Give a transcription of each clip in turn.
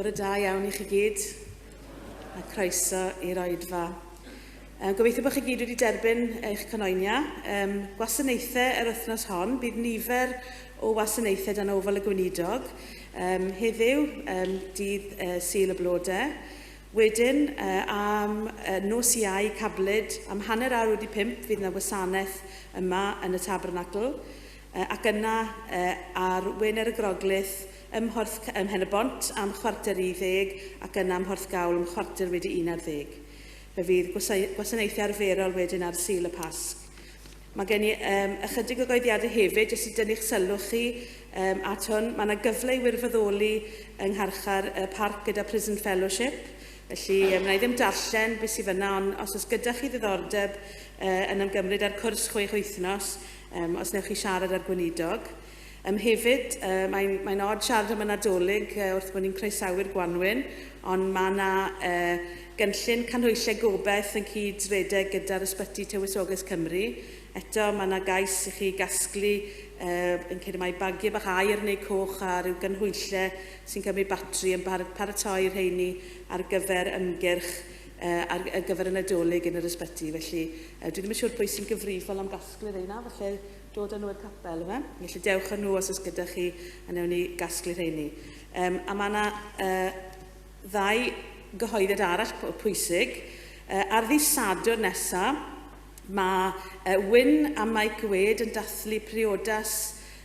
Bore da iawn i chi gyd a croeso i'r oedfa. Gobeithio bod chi gyd wedi derbyn eich canoenia. Gwasanaethau yr wythnos hon, bydd nifer o wasanaethau dan ofal y gweinidog. Heddiw, dydd Sul y Blodau. Wedyn, am nos Iau Cablyd, am 5:30 fydd yna wasanaeth yma yn y Tabernacl. Ac yna, ar Wener y Groglith, ym Mhorth, ym Mhen-y-bont am 9:45 ac yna ym Mhorthcawl am 11:15. Fe fydd gwasanaethau arferol wedyn ar Sul y Pasg. Mae gen i ychydig o goeddiadau hefyd, jyst i dynnu'ch sylw chi at hwn. Mae yna gyfle i wirfoddoli yng ngharchar y parc gyda Prison Fellowship. Felly, wna i ddim darllen beth sydd fyna, ond os oes gyda chi ddiddordeb yn ymgymryd â'r cwrs 6 wythnos, os wnewch chi siarad â'r gweinidog. Hefyd, mae'n mae od siarad am y Nadolig wrth bod ni'n croesawu'r gwanwyn, ond mae yna gynllun canhwyllau gobeith yn cyd-redeg gyda'r Ysbyty Tywysoges Cymru. Eto, mae yna gais i chi gasglu yn credu mai bagiau bach aur neu coch a rhyw gynhwyllau sy'n cymryd batri yn paratoi rheini ar gyfer ymgyrch ar gyfer y Nadolig yn yr ysbyty. Felly, dwi ddim yn siŵr pwy sy'n gyfrifol am gasglu rheina, falle dod â nhw i'r capel, yma. Felly dewch â nhw os oes gyda chi, a newn ni gasglu rheini. A mae yna ddau gyhoeddiad arall pwysig. Ar ddydd Sadwrn nesaf, mae Wyn a Mike Wade yn dathlu priodas,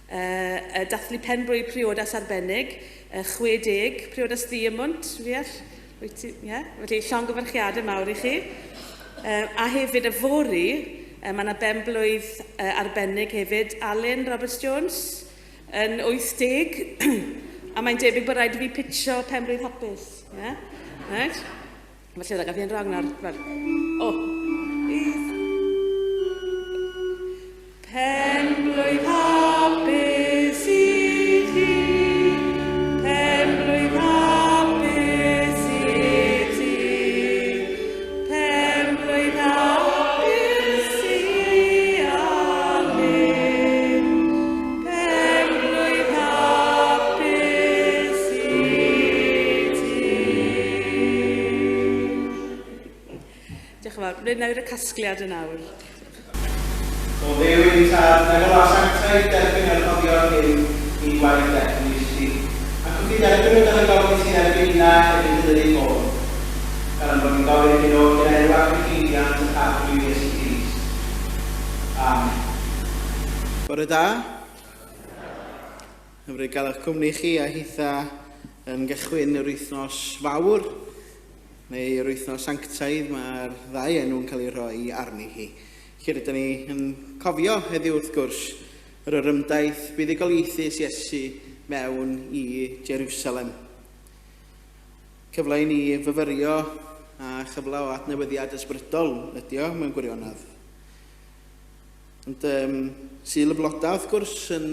dathlu pen-blwydd priodas arbennig, 60, priodas ddiemwnt, fi all. Wyt ti, ie? Yeah? Felly, llongyfarchiadau mawr i chi. A hefyd, yfory, mae yna ben-blwydd arbennig hefyd, Alun Roberts-Jones, yn 80, a mae'n debyg bod rhaid i fi pitio pen-blwydd hapus. Yeah? Right? Felly, gaf fi yn wrong nawr. O! Oh. Pen-blwydd hapus i ti, pen-blwydd hapus i ti, pen-blwydd hapus i Alun, pen-blwydd hapus i ti. Diolch yn fawr. Rwy'n newid y casgliad yn awr. O Dduw ein Tad, nefol a sanctaidd, derbyn y rhoddion hyn i'n gwaith eglwys di, ac wrth i dderbyn nhw dan y gofyn i ti dderbyn ninna hefyd yn yr un modd, gan ein bod ni'n gofyn hyn oll yn enw ac yn llwyddiant yr Arglwydd Iesu Grist. Amen. Bore da. Hyfryd gael eich cwmni chi a hitha yn gychwyn yr wythnos fawr, neu yr wythnos sanctaidd, mae'r ddau enw'n cael eu rhoi arni hi. Lle rydyn ni yn cofio heddiw wrth gwrs yr orymdaith buddugoliaethus Iesu mewn i Jerusalem. Cyfle i ni fyfyrio a chyfle o adnewyddiad ysbrydol ydi o mewn gwirionedd. Ond Sul y Blodau, wrth gwrs, yn,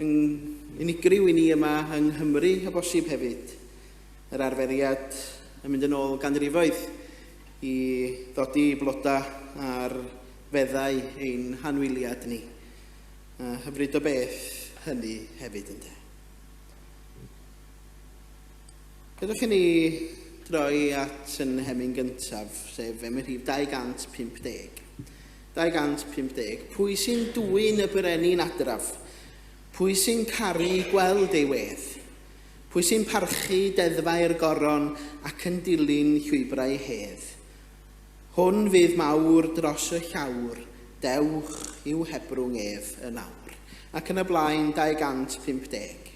yn unigryw i ni yma yng Nghymru, o bosib hefyd. Yr arferiad yn mynd yn ôl ganrifoedd i ddodi blodau ar feddau ein hanwyliad ni. A hyfryd o beth hynny hefyd, ynde. Gadewch i ni droi at yn hemyn gyntaf, sef emyn rhif 250. 250. Pwy sy'n dwyn y brenin adraf? Pwy sy'n caru gweld ei wedd? Pwy sy'n parchu deddfau'r goron ac yn dilyn llwybrau hedd? Hwn fydd mawr dros y llawr, dewch i'w hebrwng ef yn awr. Ac yn y blaen 250.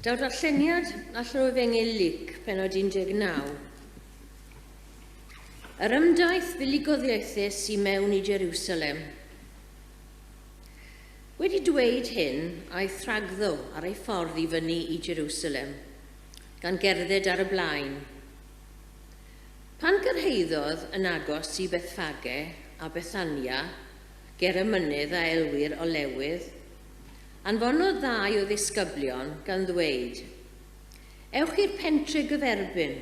Daw'r darlleniad allan o Efengyl Luc, penod 19. Yr ymdaith fuddugoliaethus i mewn i Jerusalem. Wedi dweud hyn, aeth rhagddo ar ei ffordd i fyny i Jerusalem, gan gerdded ar y blaen. Pan gyrhaeddodd yn agos i Bethffage a Bethania, ger y mynydd a elwir Olewydd, anfonodd ddau o ddisgyblion gan ddweud, Ewch i'r pentre gyferbyn.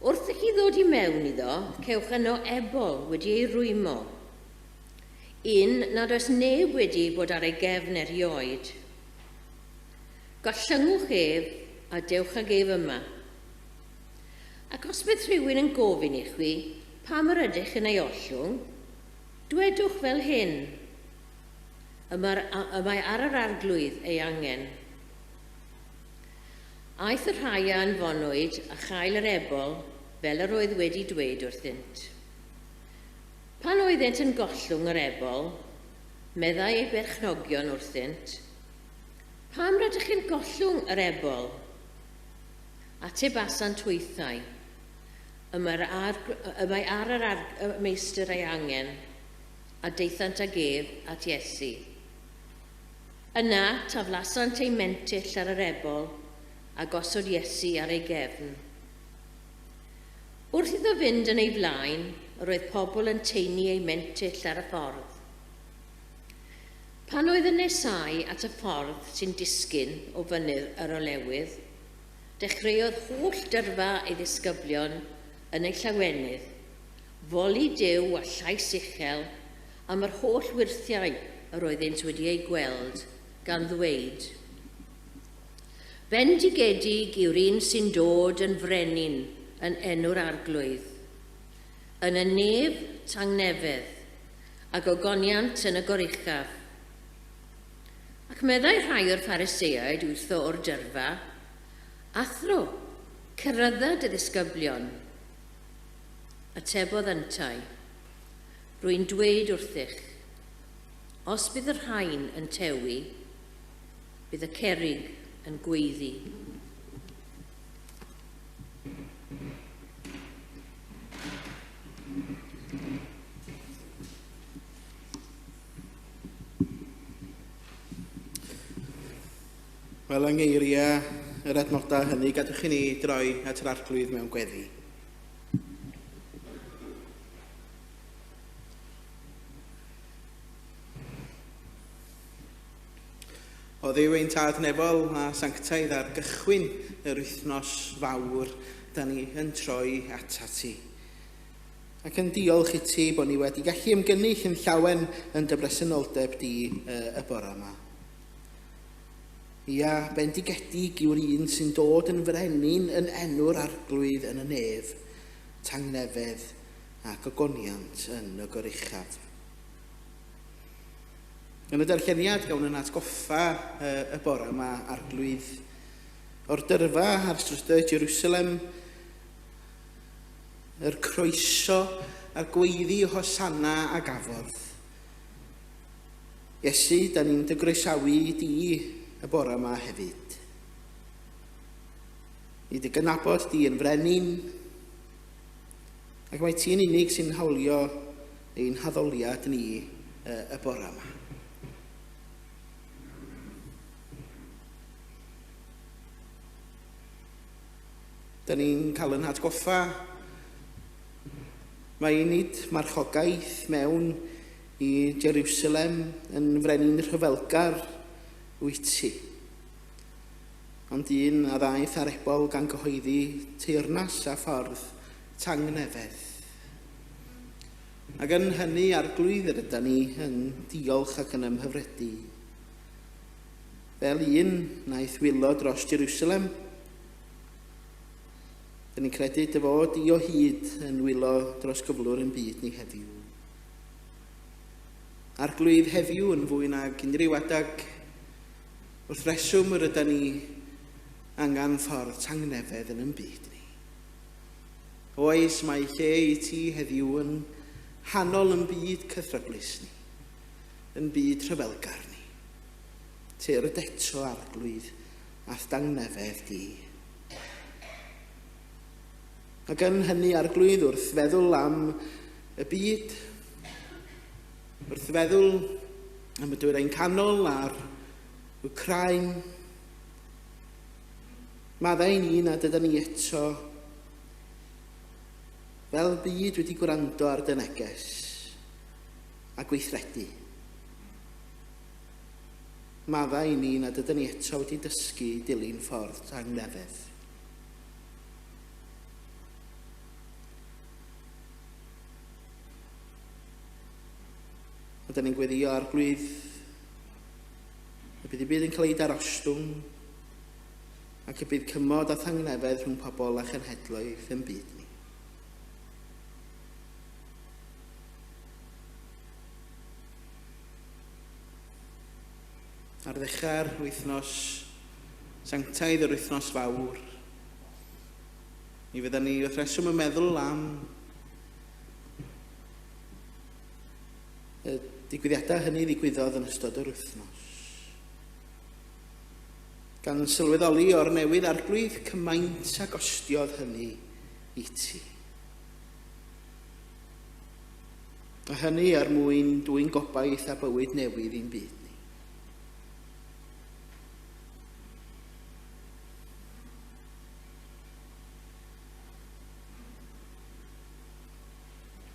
Wrth i chi ddod i mewn iddo, cewch yno ebol wedi ei rwymo, un nad oes neb wedi bod ar ei gefn erioed. Gollyngwch ef a dewch ag ef yma. Ac os bydd rhywun yn gofyn i chwi pam yr ydych yn ei ollwng, dwedwch fel hyn, y mae ar yr Arglwydd ei angen. Aeth y rhai a anfonwyd a chael yr ebol fel yr oedd wedi dweud wrthynt. Pan oeddent yn gollwng yr ebol, meddai ei berchnogion wrthynt, Pam rydych chi'n gollwng yr ebol? Atebasant hwythau, Y mae'r ar, y mae ar yr ar, y meistr ei angen, a daethant ag ef at Iesu. Yna, taflasant eu mentyll ar yr ebol a gosod Iesu ar ei gefn. Wrth iddo fynd yn ei flaen, yr oedd pobl yn taenu eu mentyll ar y ffordd. Pan oedd yn nesáu at y ffordd sy'n disgyn o fynydd yr Olewydd, dechreuodd holl dyrfa ei ddisgyblion yn ei llawenydd, foli Duw â llais uchel am yr holl wyrthiau yr oeddynt wedi eu gweld, gan ddweud, Bendigedig yw'r un sy'n dod yn frenin yn enw'r Arglwydd, yn y nef tangnefedd, a gogoniant yn y goruchaf. Ac meddai rhai o'r Phariseaid wrtho o'r dyrfa, Athro, cerydda dy ddisgyblion. Atebodd yntau, Rwy'n dweud wrthych, os bydd y rhain yn tewi, bydd y cerrig yn gweiddi. Wel, yng ngeiriau yr adnodau hynny, gadwch i ni droi at yr Arglwydd mewn gweddi. O Dduw ein Tad nefol a sanctaidd ar gychwyn yr wythnos fawr, da ni yn troi atat ti. Ac yn diolch i ti bod ni wedi gallu ymgynnull yn llawen yn dy bresenoldeb di y bore yma. Ia, bendigedig yw'r un sy'n dod yn frenin yn enw'r Arglwydd yn y nef, tangnefedd a gogoniant yn y goruchaf. Yn y darlleniad gawn yn atgoffa y bore yma Arglwydd o'r dyrfa ar strydoedd Jerusalem, yr croeso a'r gweiddi Hosanna a gafodd. Iesu, da ni'n dy groesawu di y bore yma hefyd. I dy gynabod di yn frenin, ac mae ti'n unig sy'n hawlio ein haddoliad ni y bore yma. Da ni'n cael yn hatgoffa mae nid marchogaeth mewn i Jerusalem yn frenin rhyfelgar wyt ti, ond un a ddaeth ar ebol gan gyhoeddi teyrnas a ffordd tangnefedd. Ac yn hynny, Arglwydd, yr ydan ni yn diolch ac yn ymhyfrydu. Fel un wnaeth wylo dros Jerusalem, dyn ni'n credu dy fod di o hyd yn wylo dros gyflwr yn byd ni heddiw. Arglwydd, heddiw yn fwy nag unrhyw adeg, wrth reswm yr ydan ni angen ffordd tangnefedd yn yn byd ni. Oes, mae lle i ti heddiw yn nghanol yn byd cythryblus ni, yn byd rhyfelgar ni. Tyrd eto, Arglwydd, a'th dangnefedd di. Ac yn hynny arglwydd wrth feddwl am y byd, wrth feddwl am y dwyrain canol a'r Wcrain, maddau ni nad ydyn ni eto fel byd wedi gwrando ar dy neges a gweithredu. Maddau ni nad ydyn ni eto wedi dysgu dilyn ffordd tangnefedd. A da ni'n gweddio arglwydd y bydd y byd yn cael ei darostwng ac y bydd cymod a thangnefedd rhwng pobl a chenhedloedd yn byd ni. Ar ddechrau'r wythnos sanctaidd yr wythnos fawr, mi fyddan ni wrth reswm yn meddwl am y digwyddiadau hynny ddigwyddodd yn ystod yr wythnos. Gan sylweddoli o'r newydd arglwydd cymaint a gostiodd hynny i ti. A hynny er mwyn dwyn gobaith a bywyd newydd i'n byd ni.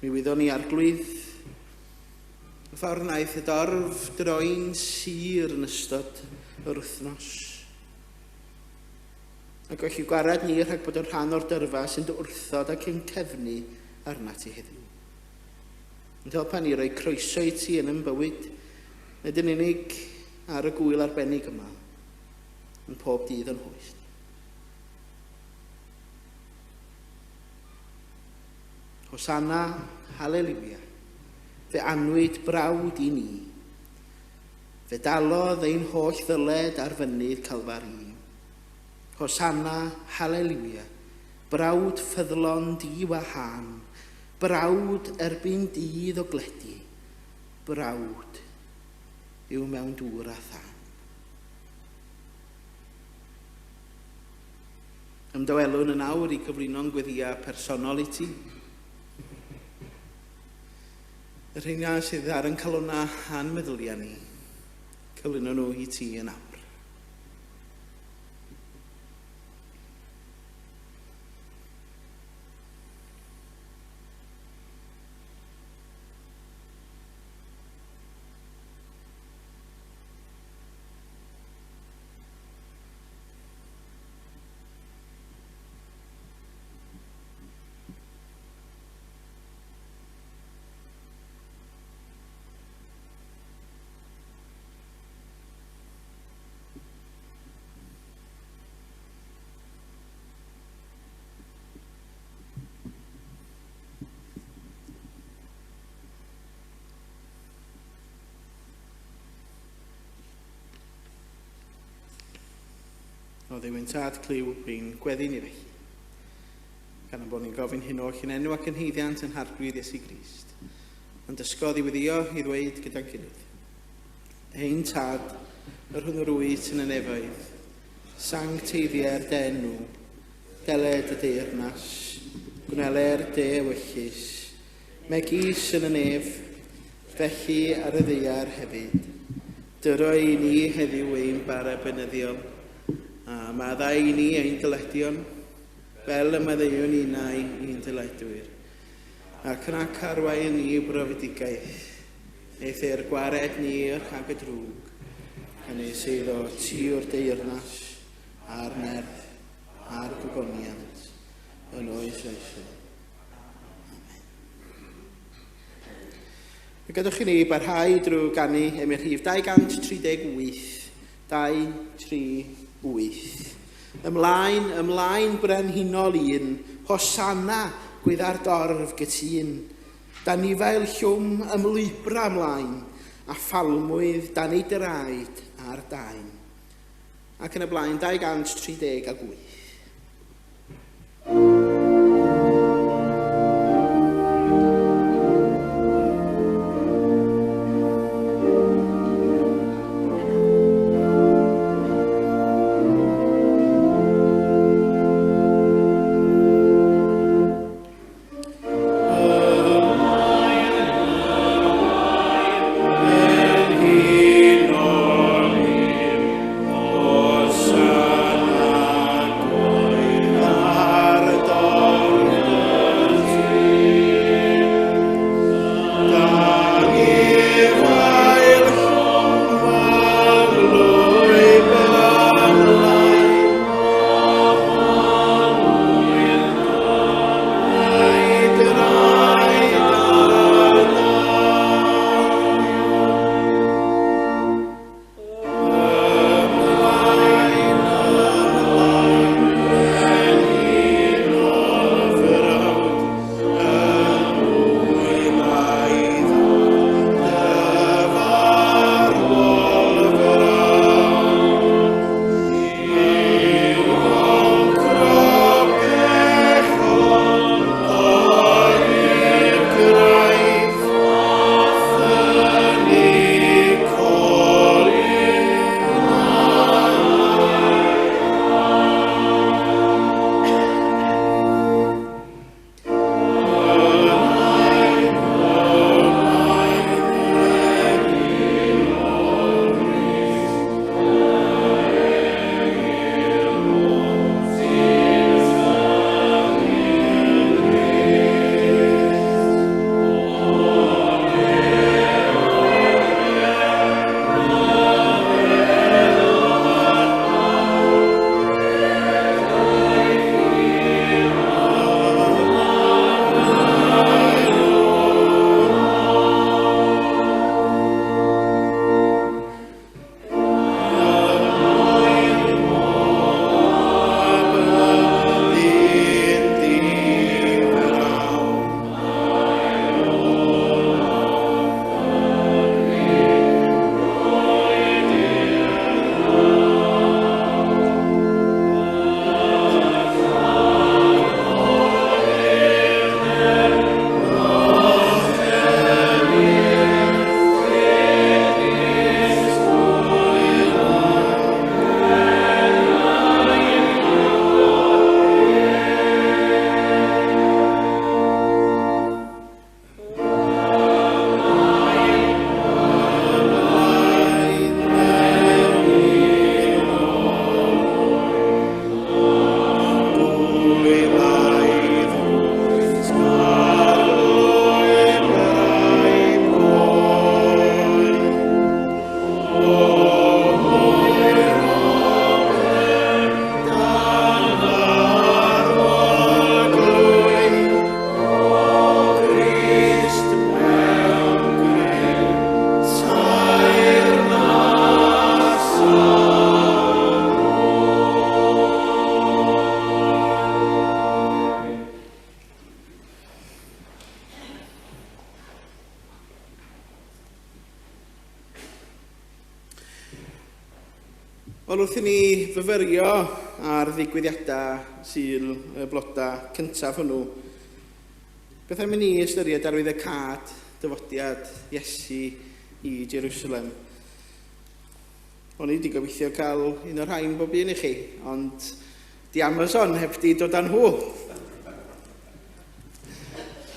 Mi wyddon ni arglwydd y ffordd wnaeth y dorf droi'n sir yn ystod yr wythnos. Ac felly gwared ni rhag bod yn rhan o'r dyrfa sy'n dy wrthod ac yn cefnu arnat ti heddiw. Yn helpa ni roi croeso i ti yn yn bywyd, nid yn unig ar y gwyl arbennig yma, yn pob dydd o'n hoes ni. Hosanna, haleluia. Fe anwyd brawd i ni. Fe dalodd ein holl ddyled ar fynydd Calfari. Hosanna, haleluia. Brawd ffyddlon di wahân. Brawd erbyn dydd o gledu. Brawd yw mewn dŵr a thân. Ymdawelwn yn awr i gyflwyno'n gweddïau personol i ti. Y rheina sydd ar yn calonnau a'n meddyliau ni, cyflwyno nhw i ti yn awr. O Dduw ein Tad, clyw ein gweddi ni felly. Gan ein bod ni'n gofyn hyn oll yn enw ac yn haeddiant yn Harglwydd Iesu Grist. Yn dysgodd i weddio i ddweud gyda'n gilydd. Ein Tad, yr hwn yr wyt yn y nefoedd, sancteiddier dy enw, deled y deyrnas, gwneler dy ewyllys, megis yn y nef, felly ar y ddaear hefyd. Dyro i ni heddiw ein bara beunyddiol, a maddau i ni ein dyledion, fel y maddeuwn ninnau i'n dyledwyr. Ac yna carwain ni i brofedigaeth, eithr gwared ni rhag y drwg, canys eiddo ti yw'r deyrnas, a'r nerth, a'r gogoniant, yn oes oesoedd. Amen. Gadewch i ni barhau drwy ganu emyn rhif 238, 238. Ymlaen, ymlaen brenhinol un, Hosanna, gwyddar dorf gytûn. Danifail llwm ymlwybra ymlaen, a phalmwydd dan ei draed ar daen. Ac yn y blaen, 238. Wel, wrth i ni fyfyrio ar ddigwyddiadau Sul y Blodau cyntaf hwnnw, beth am i ni ystyried arwyddocâd dyfodiad Iesu i Jerusalem? O'n i wedi gobeithio cael un o'r rhain bob un i chi, ond di Amazon heb di dod â nhw.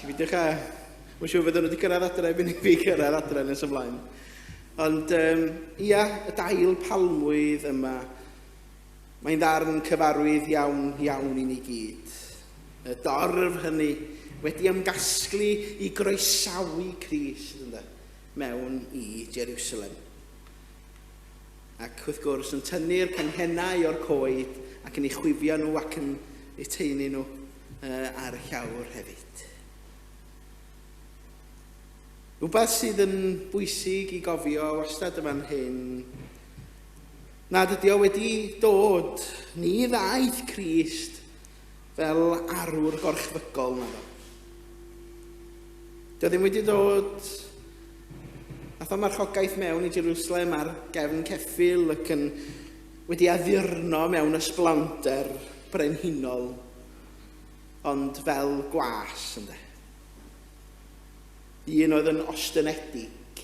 Fidiwch a... Mae'n siŵr fydden nhw wedi cyrraedd adre erbyn i fi cyrraedd adre nes ymlaen. Ond um, ia, y dail palmwydd yma, mae'n ddarn cyfarwydd iawn, iawn i ni gyd. Y dorf hynny wedi ymgasglu i groesawu Crist ynde, mewn i Jerusalem. Ac wrth gwrs yn tynnu'r canghennau o'r coed ac yn eu chwifio nhw ac yn eu taenu nhw ar y llawr hefyd. Rhywbeth sydd yn bwysig i gofio wastad y fan hyn, nad ydy o wedi dod, ni ddaeth Crist fel arwr gorchfygol na fo. Dio ddim wedi dod Ath o marchogaeth mewn i Jerusalem ar gefn ceffyl ac yn wedi addurno mewn ysblander brenhinol, ond fel gwas, ynddo. Un oedd yn ostynedig,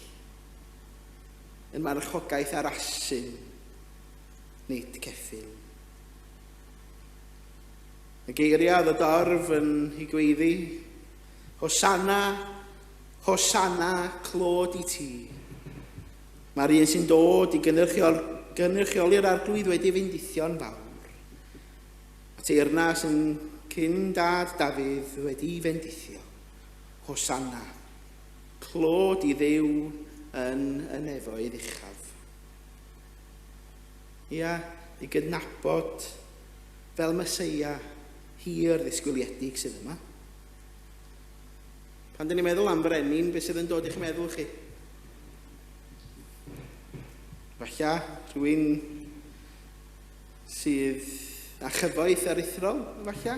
yn marchogaeth ar asyn, nid ceffyl. Y geiriau oedd y dorf yn ei gweiddi, Hosanna, Hosanna, clod i ti. Mae'r un sy'n dod i gynrychiol, gynrychioli'r arglwydd wedi fendithio'n fawr. A teyrnas yn cyn dad Dafydd wedi fendithio. Hosanna, clod i Dduw yn y nefoedd uchaf. Ia, i gydnabod fel Meseia hir ddisgwyliedig sydd yma. Pan dyn ni'n meddwl am frenin, beth sydd yn dod i'ch meddwl chi? Falle rhywun sydd â chyfoeth aruthrol, falle.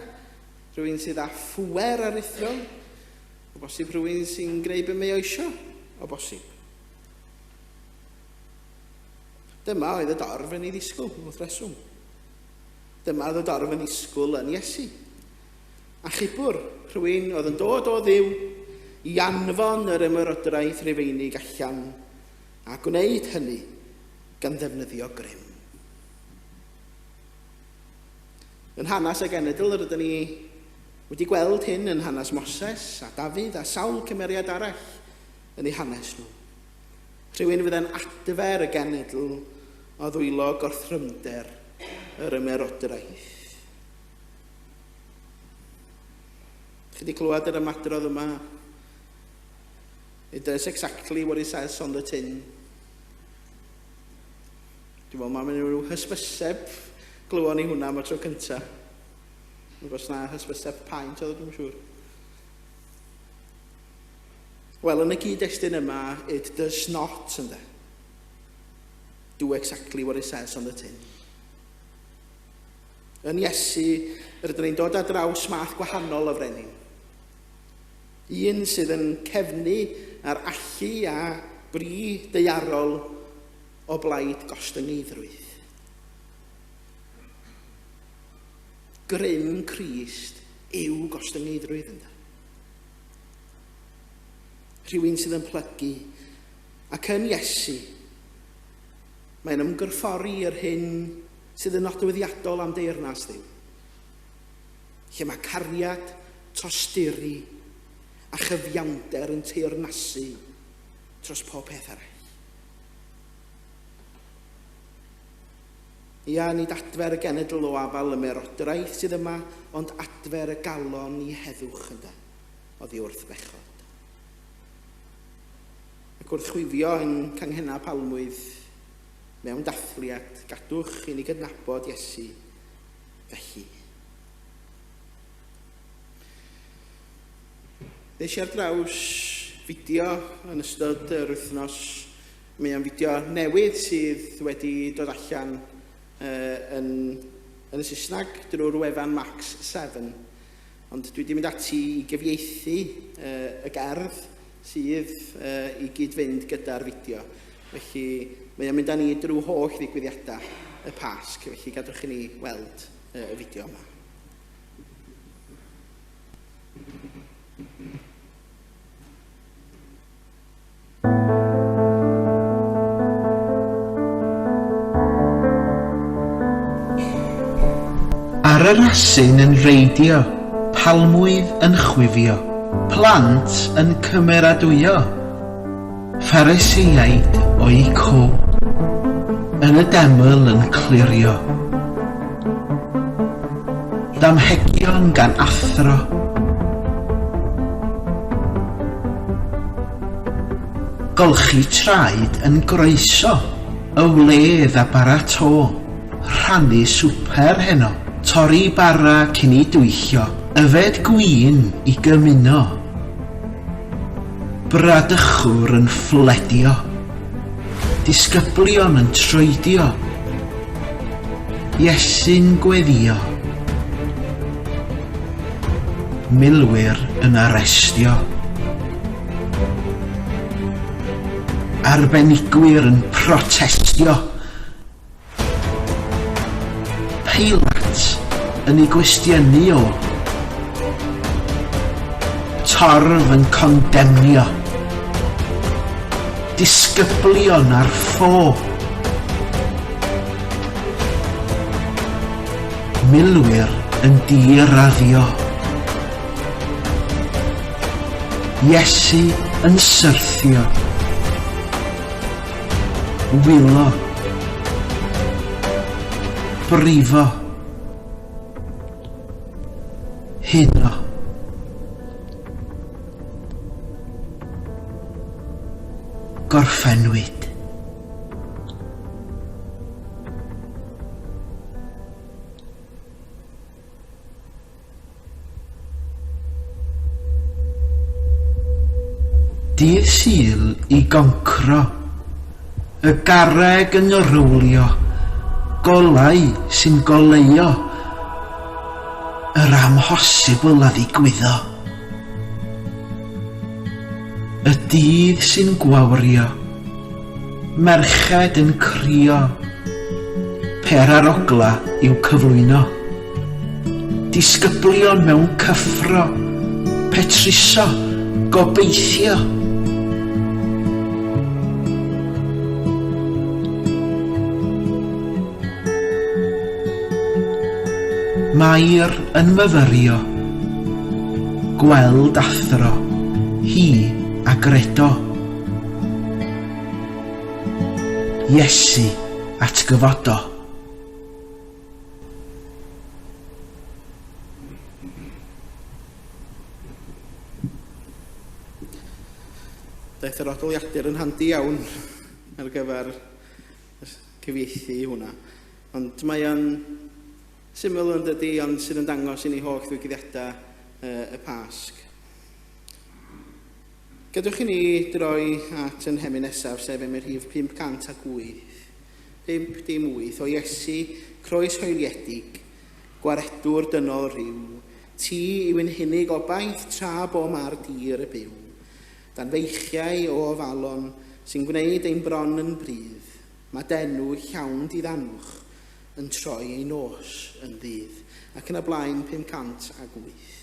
Rhywun sydd â phŵer aruthrol. O bosib rhywun sy'n gwneud be mae o isio, o bosib. Dyma oedd y dorf yn ei ddisgwyl, wrth reswm. Dyma oedd y dorf yn ddisgwyl yn Iesu. Achubwr, rhywun oedd yn dod o Dduw i anfon yr ymerodraeth Rufeinig allan a gwneud hynny gan ddefnyddio grym. Yn hanes y genedl, rydyn ni wedi gweld hyn yn hanes Moses a Dafydd a sawl cymeriad arall yn eu hanes nhw. Rhywun fydd yn adfer y genedl o ddwylo gorthrymder yr ymerodraeth. Chi wedi clywed yr ymadrodd yma? It does exactly what it says on the tin. Dwi'n meddwl mae'n mynd rhyw hysbyseb glywon ni hwnna am y tro cynta. Dwi'n gwybod na hysbyseb paent oedd dwi'n siŵr. Wel, yn y gyd-destun yma, it does not, ynde. Do exactly what it says on the tin. Yn Iesu, rydyn ni'n dod ar draws math gwahanol o frenin. Un sydd yn cefnu ar allu a bri daearol o blaid gostyngeiddrwydd. Grym Crist yw gostyngeiddrwydd ynddo. Rhywun sydd yn plygu ac yn Iesu, mae'n ymgorffori yr hyn sydd yn nodweddiadol am deyrnas Dduw, lle mae cariad, tosturi a chyfiawnder yn teyrnasu dros pob peth arall. Ia, nid adfer y genedl o afal ymerodraeth sydd yma, ond adfer y galon i heddwch ynde, oddi wrth bechod. Ac wrth chwifio yn canghennau palmwydd mewn dathliad, gadwch i ni gydnabod Iesu felly. Ddes i ar draws fideo yn ystod yr wythnos. Mae o'n fideo newydd sydd wedi dod allan uh, yn, yn y Saesneg drwy'r wefan Max 7. Ond dwi wedi mynd ati i gyfieithu uh, y gerdd sydd uh, i gyd-fynd gyda'r fideo. Felly mae o'n mynd â ni drwy holl ddigwyddiadau y Pasg. Felly gadwch i ni weld y fideo yma. Ar yr asyn yn reidio, palmwydd yn chwifio, plant yn cymeradwyo, Phariseiaid o'u co, yn y deml yn clirio. Damhegion gan athro. Golchi traed yn groeso, y wledd a barato, rhannu swper heno, torri bara cyn i dwyllio, yfed gwin i gymuno. Bradychwr yn ffledio. Disgyblion yn troedio. Iesu'n gweddïo. Milwyr yn arestio. Arbenigwyr yn protestio. Peilat yn ei gwestiynu o. Torf yn condemnio. Disgyblion ar ffo. Milwyr yn diraddio. Iesu yn syrthio. Wylo. Brifo. Huno. Gorffennwyd. Dydd Sul i goncro, y garreg yn rowlio, golau sy'n goleuo, yr amhosibl a ddigwyddo. Y dydd sy'n gwawrio, Merched yn crio. Per arogla i'w cyflwyno. Disgyblion mewn cyffro. Petruso. Gobeithio. Mair yn myfyrio. Gweld athro. Hi a gredo. Iesu atgyfodo. Daeth yr odoliadur yn handi iawn ar gyfer cyfieithu hwnna. Ond mae o'n syml yn dydy, ond sydd yn dangos i ni holl ddigwyddiadau y Pasg. Gadewch i ni droi at yn hemyn nesaf, sef emyn rhif 508. 508 o Iesu, croes hoeliedig, gwaredwr dynol rhyw, ti yw'n hunig obaith tra bo mar dir y byw. Dan feichiau o ofalon sy'n gwneud ein bron yn brudd, mae d'enw llawn diddanwch yn troi ei nos yn ddydd. Ac yn y blaen 508.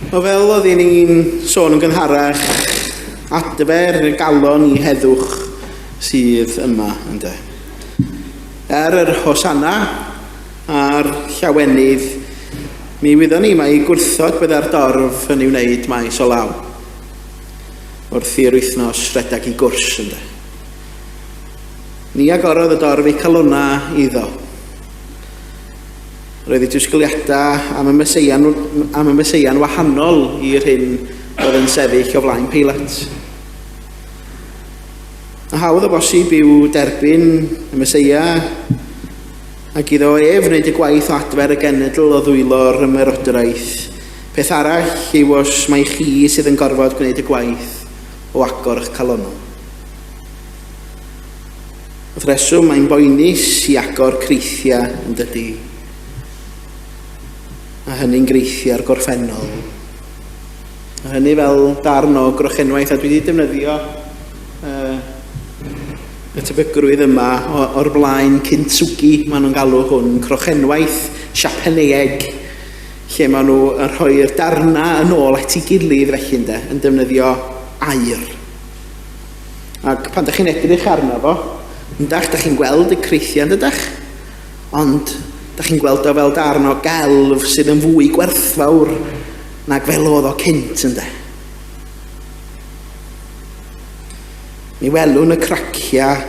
O fel oedd ni'n sôn yn gynharach, adfer y galon i heddwch sydd yma, ynde. Er yr hosanna a'r llawenydd, mi wyddon ni mai gwrthod bydda'r dorf yn ei wneud maes o law. Wrth i'r wythnos redeg i gwrs, ynde. Ni agorodd y dorf eu calonna iddo. Roedd eu disgwyliadau am y Meseia'n, am y Meseia'n wahanol i'r hyn oedd yn sefyll o flaen Peilat. A hawdd o bosib yw derbyn y Meseia ac iddo ef wneud y gwaith o adfer y genedl o ddwylo'r ymerodraeth. Peth arall yw os mai chi sydd yn gorfod gwneud y gwaith o agor eich calonnau. Wrth reswm, mae'n boenus i agor creithiau yn dydy. A hynny'n greithiau'r gorffennol. A hynny fel darn o grochenwaith, a dwi wedi defnyddio uh, y tebygrwydd yma o'r blaen kintsugi, maen nhw'n galw hwn, crochenwaith Siapaneeg, lle maen nhw yn rhoi'r darnau yn ôl at ei gilydd felly ynde, yn defnyddio air. Ac pan da chi'n edrych arno fo, yndach, da chi'n gweld y creithiau, yndydach? Ond, da chi'n gweld o fel darn o gelf sydd yn fwy gwerthfawr nag fel oedd o cynt, ynde? Mi welwn y craciau,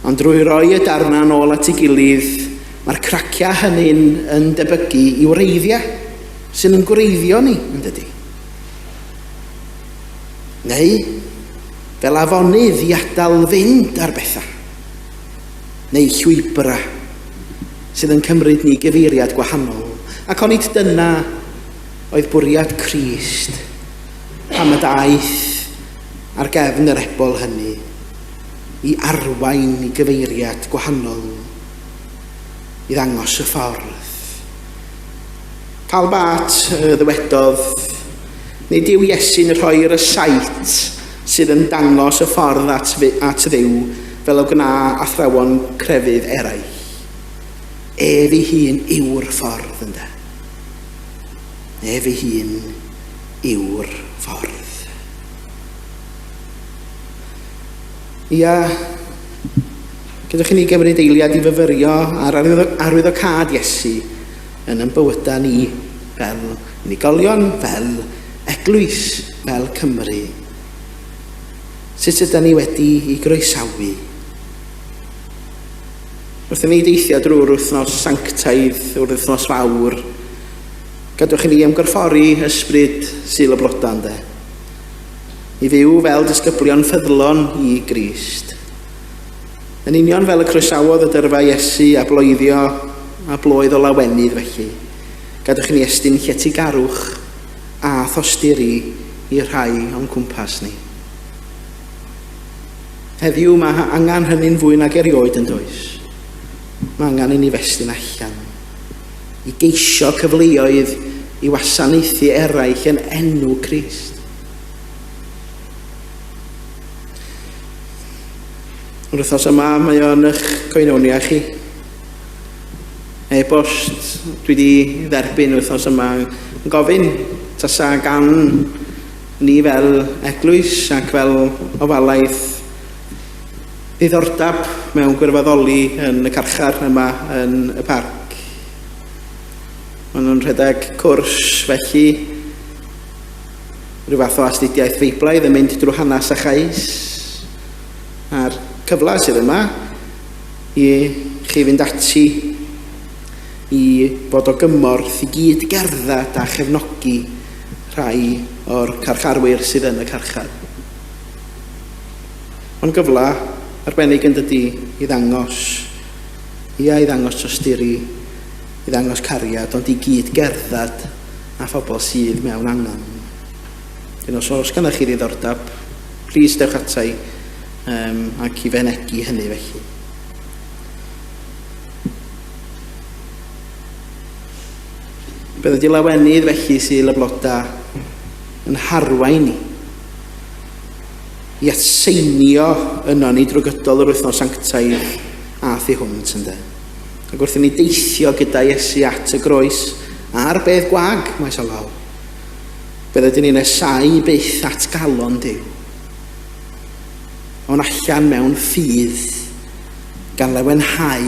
ond drwy roi y darnau yn ôl at ei gilydd, mae'r craciau hynny'n yn debygu i wreiddiau sy'n yn gwreiddio ni, yn dydy? Neu, fel afonydd i adael fynd ar bethau, neu llwybrau sydd yn cymryd ni gyfeiriad gwahanol. Ac onid dyna oedd bwriad Crist pam y daeth ar gefn yr ebol hynny i arwain i gyfeiriad gwahanol, i ddangos y ffordd. Karl Barth ddywedodd, Nid yw Iesu'n rhoi rysáit sydd yn dangos y ffordd at, at Dduw fel y gwna athrawon crefydd eraill. Ef ei hun yw'r ffordd, ynde. Ef ei hun yw'r ffordd. Ia, gadewch i ni gymryd eiliad i fyfyrio ar arwyddocâd Iesu yn ein bywydau ni fel unigolion, fel eglwys, fel Cymru. Sut ydy ni wedi i groesawu? Wrth i ni deithio drwy'r wythnos sanctaidd, o'r wythnos fawr, gadwch i ni ymgorffori ysbryd Sul y Blodau, ynde? I fyw fel disgyblion ffyddlon i Grist. Yn union fel y croesawodd y dyrfa Iesu a bloeddio a bloedd o lawenydd felly, gadwch i ni estyn lletygarwch a thosturi i'r rhai o'n cwmpas ni. Heddiw mae angen hynny'n fwy nag erioed yn does? Mae angen i ni festyn allan i geisio cyfleoedd i wasanaethu eraill yn enw Crist. Yr wythnos yma mae o'n eich coenonia chi. E-bost dwi wedi dderbyn wythnos yma yn gofyn tasa gan ni fel eglwys ac fel ofalaeth ddiddordeb mewn gwirfoddoli yn y carchar yma yn y parc. Maen nhw'n rhedeg cwrs felly rhyw fath o astudiaeth Feiblaidd yn mynd drwy hanes a chais a'r cyfle sydd yma i chi fynd ati i fod o gymorth i gyd gerdded a chefnogi rhai o'r carcharwyr sydd yn y carchar. Mae'n gyfle arbennig yn dydy i ddangos, ia i ddangos tosturi, i ddangos cariad, ond i gyd gerdded a phobl sydd mewn angen. Dyn os oes gennych chi ddiddordeb, plîs dewch ata i um, ac i fenegi hynny felly. Bydd y lawenydd felly sy'n y blodau yn harwain ni i atseinio yno ni drwy gydol yr wythnos sanctaidd a thu hwnt ynde. Ac wrth i ni deithio gyda Iesu at y groes a'r bedd gwag, maes o law, Bydde ni'n nesau byth at galon Duw. Ond allan mewn ffydd, gan lawenhau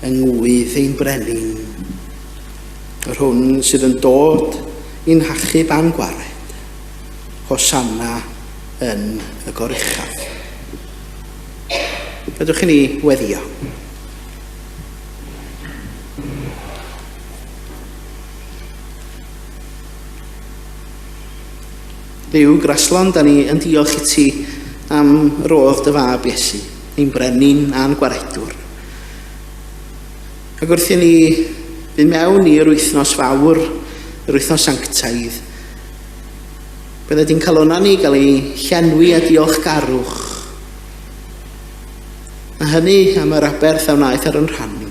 yng ngwydd ein brenin, yr hwn sydd yn dod i'n hachub a'n gwared, Hosanna yn y goruchaf. Gadewch i ni weddio. Dduw graslon, da ni yn diolch i ti am rodd dy fab Iesu, ein brenin a'n gwaredwr. Ac wrth i ni fynd mewn i'r wythnos fawr, yr wythnos sanctaidd, bydde di'n calona ni gael ei llenwi â diolchgarwch. A hynny am yr aberth a wnaeth ar yn rhan ni.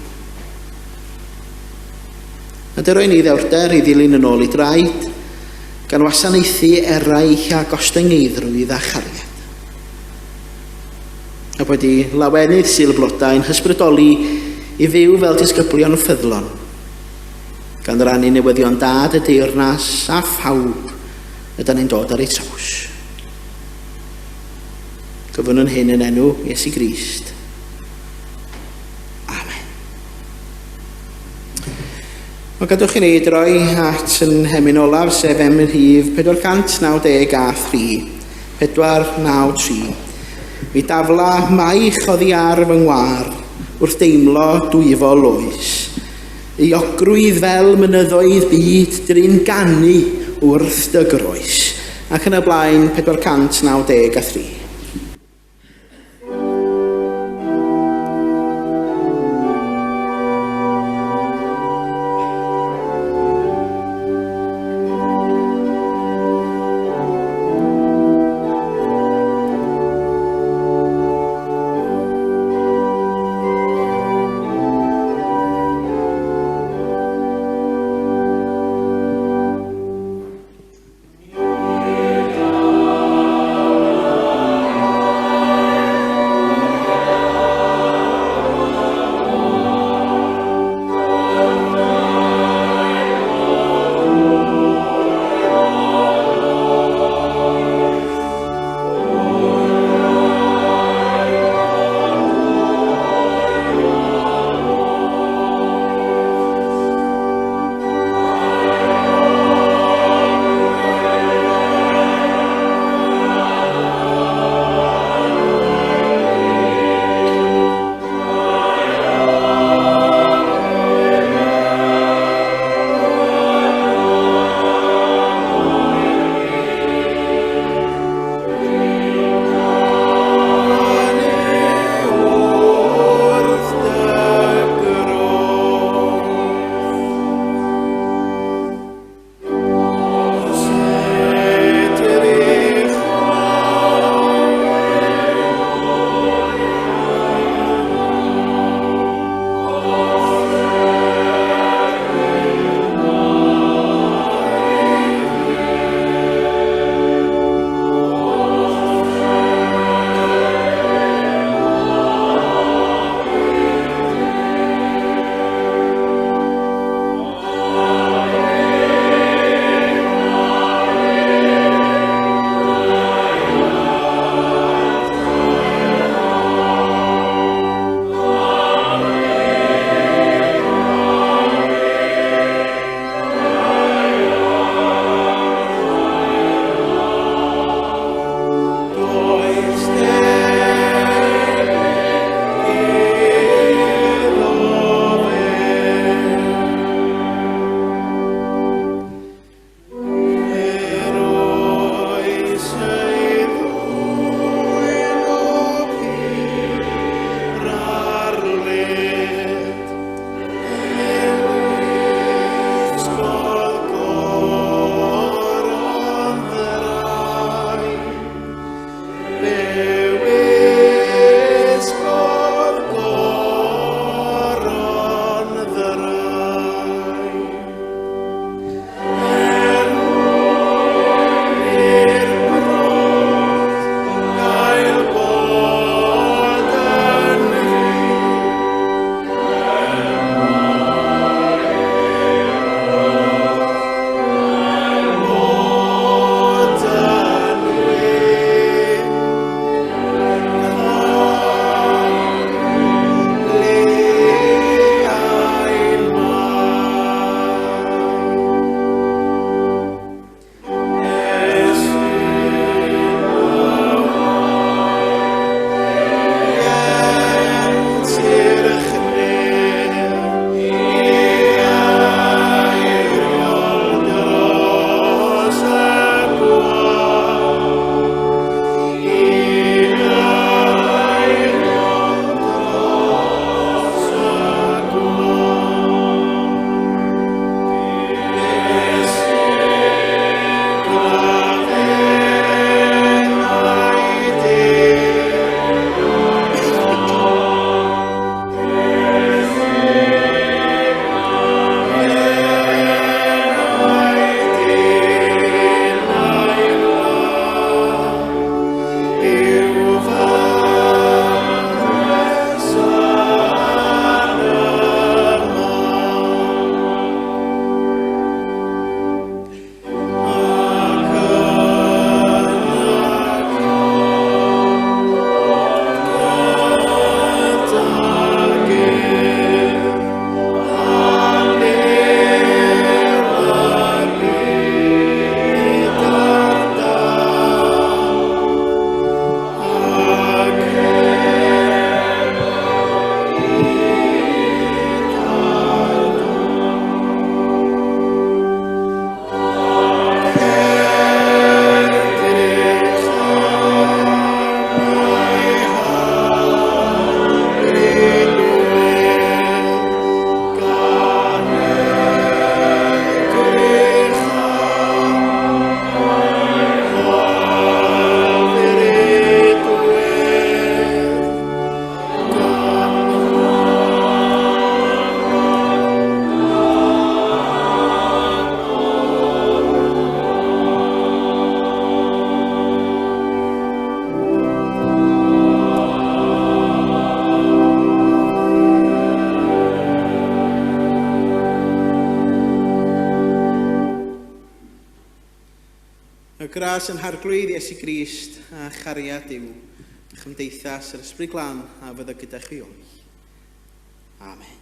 A dy roi ni ddewrder i ddilyn yn ôl i draed, gan wasanaethu eraill â gostyngeiddrwydd a chariad. A bod i lawenydd Sul y Blodau yn hysbrydoli i fyw fel disgyblion ffyddlon, gan rannu newyddion da dy deyrnas a phawb ydan ni'n dod ar eu traws. Gofynnwn hyn yn enw Iesu Grist. Amen. Wel, gadwch i ni droi at yn hemyn olaf, sef emyn rhif 493. 493. Mi dafla maich oddi ar fy ngwar wrth deimlo dwyfol oes. Euogrwydd fel mynyddoedd byd drin ganu wrth dy groes. Ac yn y blaen 493. Y gras yn harglwydd Iesu Grist a chariad Duw, a chymdeithas yr Ysbryd Glân a fyddo gyda chi oll. Amen.